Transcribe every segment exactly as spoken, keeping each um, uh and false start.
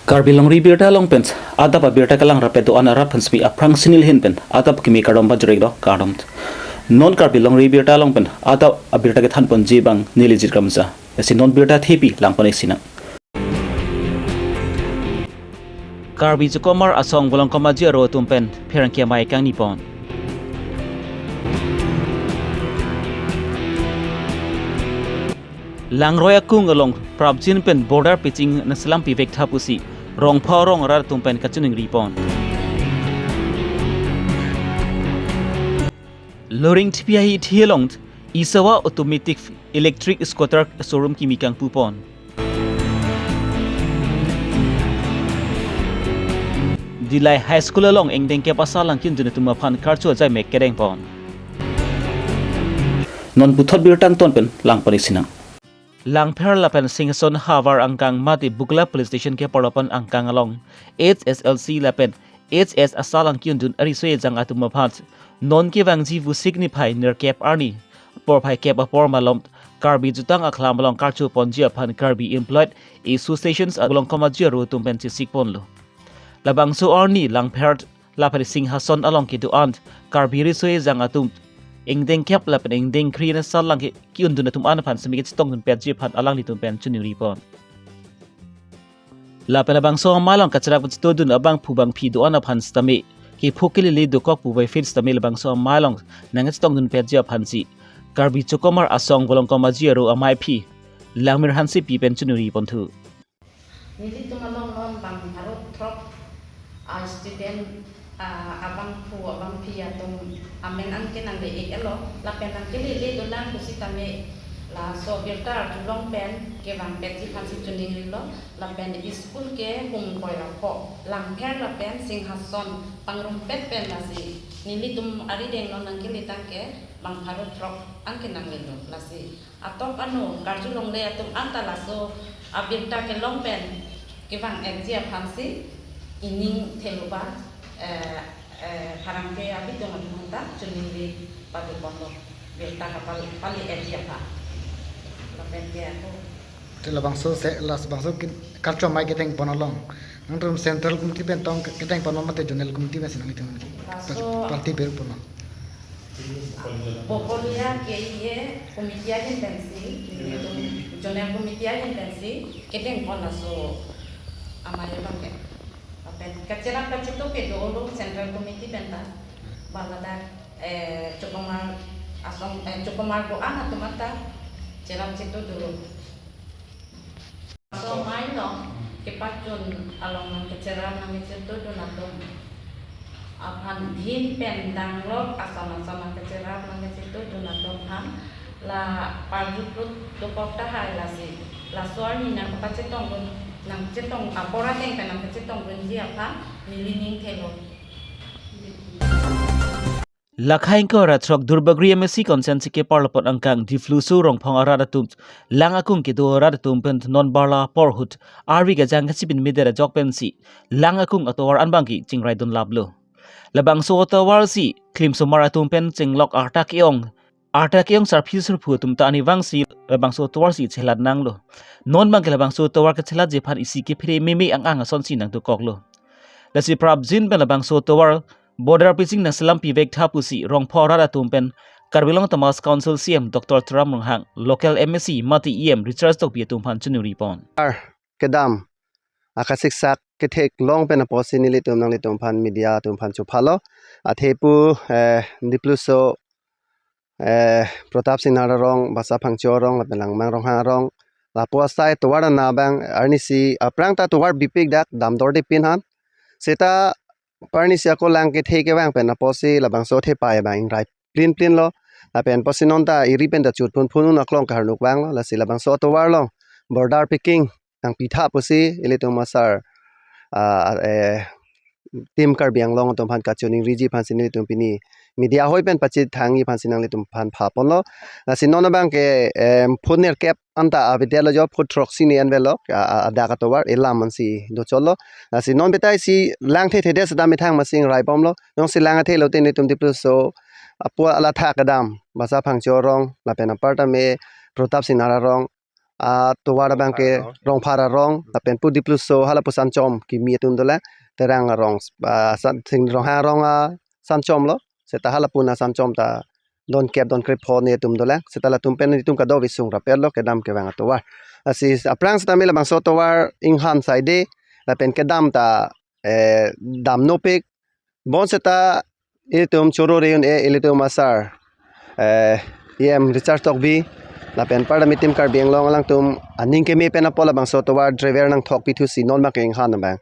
Karbi Longri Abirta along pen adap abirta kelang rapet do-an arat aphan semi aphrangsi neli ahin pen adap kimi kardom pajirlo, kardom. Non Karbi Longri Abirta along pen adap abirta kethanponji abang neli Jit Kramsa. Lasi non birta thepi langpon-ik sinang. Karbi Chokomar Asong Volongkom Aji Aro atum pen pherangke amei kangnipon. Langroi akung along prapjin pen border pitching nangselam pivek tha pusi Rongpho arong arat atum pen kachiningripon. Loring Thepi ahithi along Isawa automatic electric scooter showroom kimi kangpupon. Dillai High School along ingdeng kep asarlang ki-undun atum aphan karcho ajaimek kedengpon. Non puthot birta angton pen langpon-ik sinang. Langpher lapen Singhason havar angkang mate Bukla Police Station keparlo pen angkang along H S L C lapen H S asarlang ki-undun ariso ejang atum aphan non kevangji Vosik niphai nerkep arni porphai kep apor malom Karbi Jutang Akhlam along karchoponji aphan Karbi Employed Associations Volongkom Aji Aro atum pen chesikponlo. Labangso arni Langpher lapen Singhason along kedo-an Karbi riso ejang atum ingdeng kep lapen ingdeng kre asarlang ke ki-undun atum an aphan semi kachetongdunpetji aphan alanglitum pen chiningripon. Lapen labangso amei along kacherap kachetongdun abangphu bangphi do-an aphan sitame kepho kelele dokok pu bai feel sitame labangso amei along nangchetongdunpetji aphansi Karbi Chokomar Asong Volongkom Aji Aro ameiphi Langmir Hansepi pen chiningripon thu. Nelitum along non bang pharo throk a student, a, abangphu abangphi atum amen an ke nangle-iklo, lapen nangkelele dolang pusitame laso birta arjulong pen kevangpetji aphansi chiningrilo, lapen school ke hum koi rakho, Langpher lapen Singhason pangrumpet pen lasi nelitum arideng non nangkele tangke bang pharo throk an ke nanglelo, lasi atok ano karjulongle atum anta laso abirta kelong pen kevang-ikji aphansi ining thelo ba, eh, eh, pherangke abitung atum ta chiningri paduponlo birta kapal pali-ikji aphan. Lapen ke ako. Te labangso se, labangso ke karcho amei kedengpon along nangtum Central Committee pen tong kedengponlo mate Zonal Committee pensi nangtum? Laso party pen ponlo. Bokolia K E A committee ahin pensi, nelitum zonal committee ahin pensi kedengpon laso amei abang ke. Lapen kacherap kachetok kedo-olo Central Committee pen ta. Bang ladak, eh, Chokomar Asong, eh, Chokomar do-an atum anta cherap chetok dolo. Laso amei along kepachun along nangkecherap nangkechetongdun atum aphan dhin pen danglok ason ason nangkecherap nangkechetongdun atum aphan la parjuplut dokok tahai, lasi laso arni nangkepachetongdun, nangchetong apor ateng pen nangkechetongdunji aphan neli ning thelo. Lakha ingkoi ra throk Duarbagori M A C constituency keparlo pen angkang Dipluso Rongphong arat atum lang akung kedo arat atum pen non barla porhut arvi kejang kachepinmedet ajok pensi lang akung atovar anbang ke chingraidun laplo. Labangso atovar si klimsomar atum pen chenglok arta ke-ong, arta ke-ong sarpi sarpo atum ta anivangsi labangso atovar si chelat nanglo. Non abang ke labangso atovar kechelatji aphan isi kephere meme ang-ang asonsi nangdokoklo. Lasi prapjin pen labangso atovar border pitching nangselam pivek tha pusi Rongpho arat atum pen Karbi Anglong Autonomous Council C E M Doctor Tuliram Ronghang, local M A C mate E M Richard Tokbi atum aphan chiningripon. Kedam akasiksak ketheklong pen apotsi nelitum nanglitum aphan media atum aphan chophalo. Athe pu, eh, Dipluso, eh, Pratap Singnar arong, Basa Phangcho arong, lapen Langmang Ronghang arong, lapu asai tovar ana abang arnisi aphrang ta tovar bipik dak damdor dipin han. Seta arnisi ako lang kethe kevang pen apotsi labangso thepai abang ingrai plin plin lo. Lapen apotsi non ta eri pen ta chut phun phun un aklong kaharnuk vanglo. Lasi labangso atovar along border pitching nangpi tha pusi ilitum asar, ah, eh, Team Karbi Anglong atum aphan kachiningriji aphansi nelitum pini media ahoi pen pachethangji aphansi nanglitum aphan phaponlo. Lasi non abang ke, em, phun nerkep anta avedetlo jo, phun throksi ni anvelo, a, a, adak atovar elam ansi dochotlo. Lasi non betai si lang thethedet seta methang masing raibomlo. Jongsi lang athe lote nelitum Dipluso apu alatha kedam, Basa Phangcho arong, lapen aparta me Pratap Singnar arong, atovar abang ke Rongphar arong. Rongphar arong, lapen Pudipluso halapu Sanchom kimi atum dolang, Terang arong, ah, San, Sing Ronghang arong asanchom lo, seta halapu asanchom ta don kep don krepho ne atum dolang, seta latum pen itum kadokave sung rapet lo kedam kevang atovar. Lasi aphrang seta me labangso atovar inghan saide, lapen kedam ta, eh, damnopik, bonseta ilitum choro reun e ilitum asar, eh, E M Richard Tokbi, lapen Parliament Team Karbi Anglong alangtum aning keme pen apot labangso atovar driver nangthok pithusi non abang ke inghan abang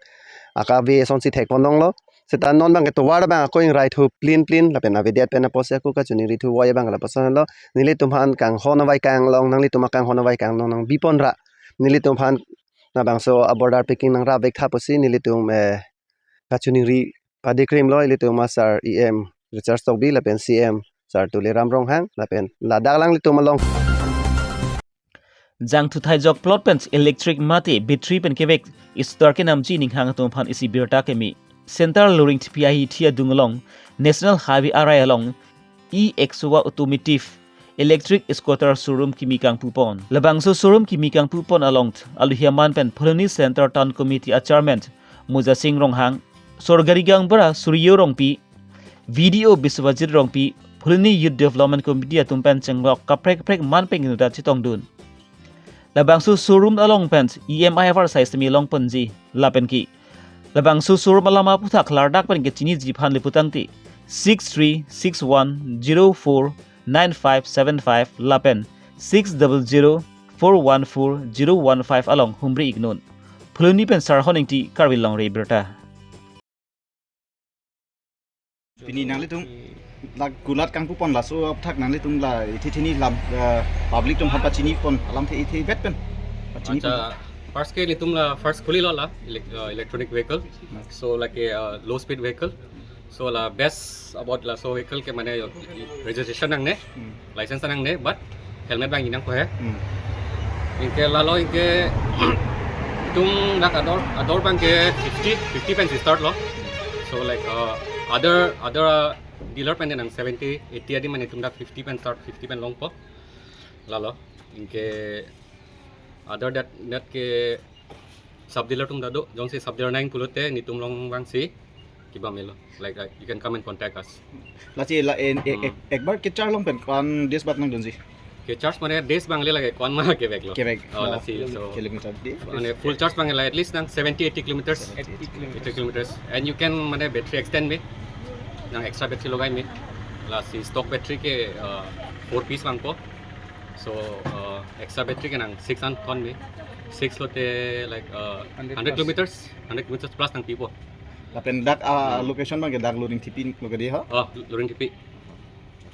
akave asonsi thekpon longlo. Seta non abang ke atovar abang ako ingrai thu plin plin, lapen avedet pen apotsi ako kachiningri thu voi abang lapuson lo. Nelitum aphan kanghon avaikang along, nanglitum akanghon avaikang along nangbiponra, nelitum aphan labangso a-border packing nangrap vek tha pusi nelitum, eh, kachiningri padikrim lo ilitum asar E M Richard Tokbi lapen C M sar Tuliram Ronghang lapen ladak alanglitum along. Jangthu Thaijok plot pen electric mate battery pen kevek istar kenamji ninghang atum aphan isi birta keme. Center Loringthepi ahithi adung along National Highway arai along E X O A Automotive Electric Scooter Showroom kimi kangpupon. Labangso showroom kimi kangpupon along aluhi aman pen Phuloni Center Town Committee a-Chairman Mujasing Ronghang, Sorgari Gangbura Suryo Rongpi, V D O Biswajit Rongpi, Phuloni Youth Development Committee atum pen chenglok kaprek kaprek man pen inutvet chetongdun. Labangso showroom along pen E M I avarsai semi longponji lapen ke labangso showroom alam aputhak klardak pen kechiniji aphan lapu tangte six three six one zero four nine five seven five lapen six double zero four one four zero one five along humri iknon. Phuloni pen Sarhon Ingti, Karbi Longri Abirta. Pini nanglitum la kulat kangpupon laso aphuthak nanglitum la ithi thini lam, eh, public atum aphan pachinipon alamthe ithi vet pen pachinipon. Acha, first ke nelitum la first khuli lo la elec-, eh, electronic vehicle. Hmm. So like a, uh, low speed vehicle. So la best about laso vehicle ke mane registration nangne, Hmm. license nangne, but helmet abang inang ko he. Hmm. Anke lalo anke itum dak ador, ador abang ke fifty, fifty pensi start lo. So like, uh, other, other, uh, dealer pen nang seventy, eighty adim mane itum dak fifty pen start, fifty pen longpo. Lalo anke other that, that ke sub dealer atum ta do, jongsi sub dealer nang pulote nelitum along abangsi kebam melo. Like, uh, you can come and contact us. Lasi la en, e, e, Hmm. Ekbar ke-charge along pen ko-an days bad nangdunji? Ke-charge mane days abang le lake ko-an ma kevek lo. Kevek. Oh, Oh, lasi, so, kilometer di. Mane full charge abang le at least nang seventy, eighty kilometers. Seventy, eighty kilometers. Eighty kilometers. And you can mane battery extend me. Nang extra battery logai me. Lasi stock battery ke, uh, four piece abang po. So, uh, extra battery ke nang six an thon me. Six lote like, uh, Hundred hundred plus. Kilometers, hundred kilometers plus nangpipo. Lapen dak, uh, Hmm. location abang ke dak Loringthepi lo ke di ha? Oh, Loringthepi.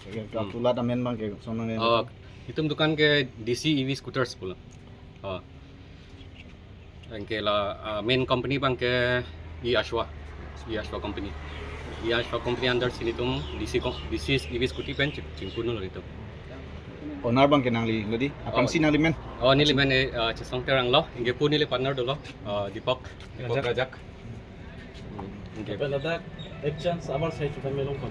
Okay, Hmm. kulat amen abang ke son nang Oh, itum dukan ke D C E V scooters pulo. Oh. Anke la, uh, main company abang ke E Ashwa. E Ashwa company. E Ashwa company under si nelitum D C com-, D C E V scooty pen ching-, chingpun lo nelitum. Owner abang ke nangli lo di? Aphrangsi Oh. nangli men? Oh, neli men, eh, uh, Chesong Terang lo. Anke pu neli partner dolo, uh, Deepak. Deepak Rajak. Rajak. Hmm, anke. Lapen ladak exchange avarsai chuta me longpon.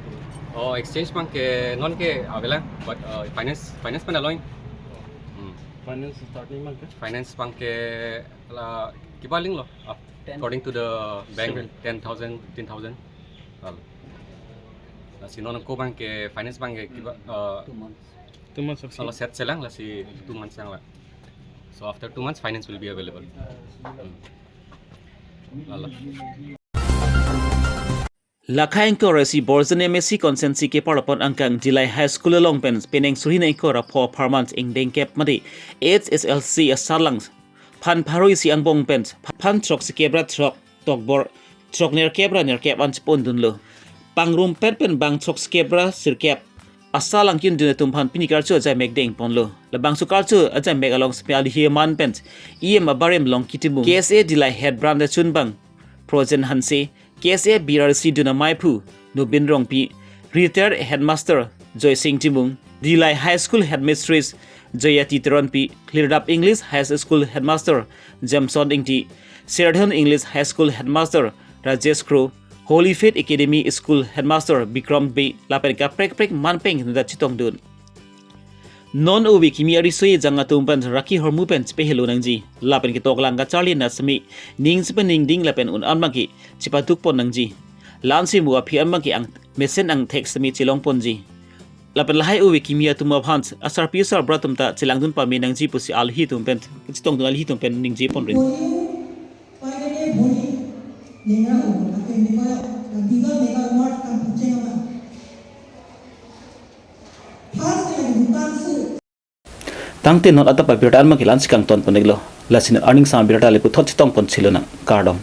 Oh, exchange abang ke non ke avelang, but, uh, finance, finance pen aloin. Hmm. Finance starting abang ke? Finance abang ke la kiba aling lo, uh, Ten. According to the bank, Seven. Ten thousand, fifteen thousand. Lalo. Lasi non ako abang ke finance abang ke kiba, uh, Two months. Two months of kalau set selang lasi two months lang la. So after two months, finance will be available. Hmm. Lalo. Lakha ingkoi ra isi Borjan M A C constituency keparlopon angkang Dillai High School along pen penang suri ingkoi ra pho apharman ingdeng kep mate H S L C asarlang phan pharo isi angbong pen phan throksi kep ra throk tokbor throk nerkep ra nerkep an chepondunlo. Pangrumpet pen bang throksi kep ra sirkep asarlang kindun atum aphan pini karcho ajai mek dengponlo. Labangso karcho ajai mek along sepi aluhi aman pen E M abarim Longki Timung, K S A Dillai head branch achun abang Projen Hanse, K S A B R C dun amaiphu Nobin Rongpi, retired headmaster Joysing Timung, Dillai High School headmistress Joyati Teronpi, Klirdap English High School headmaster Jameson Ingti, Serdhan English High School headmaster Rajesh Kro, Holy Faith Academy School headmaster Bikram Bey lapen kaprek kaprek man pen inutvet chetongdun. Non ove kimi ariso ejang atum pen raki hormu pen chepehelo nangji. Lapen ketok lang kacharli na semi ning chepeningding lapen un-an abangke chepaduk pon nangji. La-ansi mu aphi an abangke ang mesen angthek semi chelong ponji. Lapen lahai ove kimi atum aphan asarpi asarbura atum ta chelangdun pame nangji pusi alohi atum pen, chetongdun alohi atum pen ningje ponri. Polio, paine boli, lengra o, atau ini kaya, na biga mega mart kam puceng apa? First kaya bukan su. Tangte non adap abirta an abangke la-ansi kangton pon-iklo. Lasi non arni angsam abirta le puthot chetong pon chilonang, kardom.